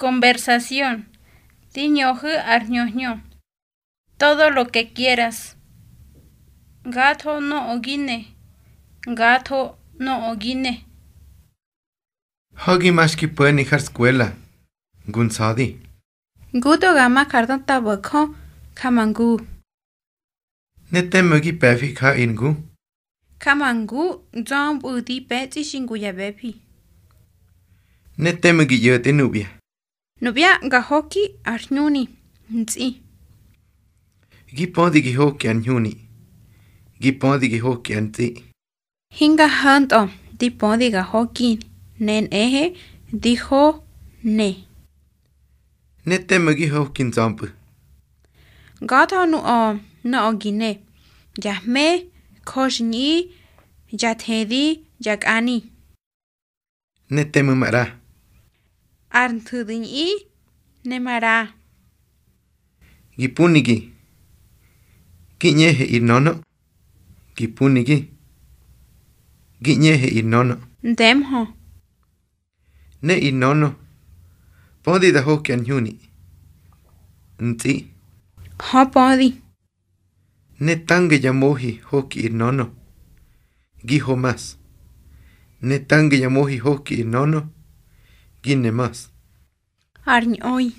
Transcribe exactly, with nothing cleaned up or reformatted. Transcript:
Conversación. Di ñöhu̱ ar hñöhñö. Todo lo que quieras. Ngatho nöꞌö gi ne. Ngatho nöꞌö gi ne. Ha̱gi ma xki po̱ni har skuela ngu nsa̱di. Ngudo ga ma jar döta bo̱jö, ja ma ngu. Ne temꞌu̱ gi pe̱fi jaꞌir ngu. Ja ma ngu nzömpꞌu̱ di pe̱tsꞌi xi ngu ya ꞌbe̱fi. Ne temꞌu̱ gi ꞌyo̱tꞌe nubya. Nubya ga hoki ar hñuni ntsꞌi. Gi pödi gi hoki ar hñuni. Gi pödi gi hoki ar ntsꞌi. Hinga hantꞌö di pödi ga hoki, ne nꞌehe di ho ne. Ne temꞌu̱ gi hoki nzömpꞌu̱. Ngatho nuꞌö nöꞌö gi ne, ya hme, jöxhñꞌi, ya thedi, ya kꞌani. Ne temꞌu̱ maꞌra. Ar nthu̱du̱ñꞌi ne maꞌra. Gi punigi. Gi ꞌñehe ir nönö. Gi punigi. Gi ꞌñehe ir nönö. Ndemhö. Ne ir nönö. Pödi da hoki ar hñuni. Ntsꞌi. Hö pödi. Ne tange ya mohi hoki ir nönö, gi ho mas. Ne tange ya mohi hoki ir nönö, gi ne mas. Ar ñꞌoi.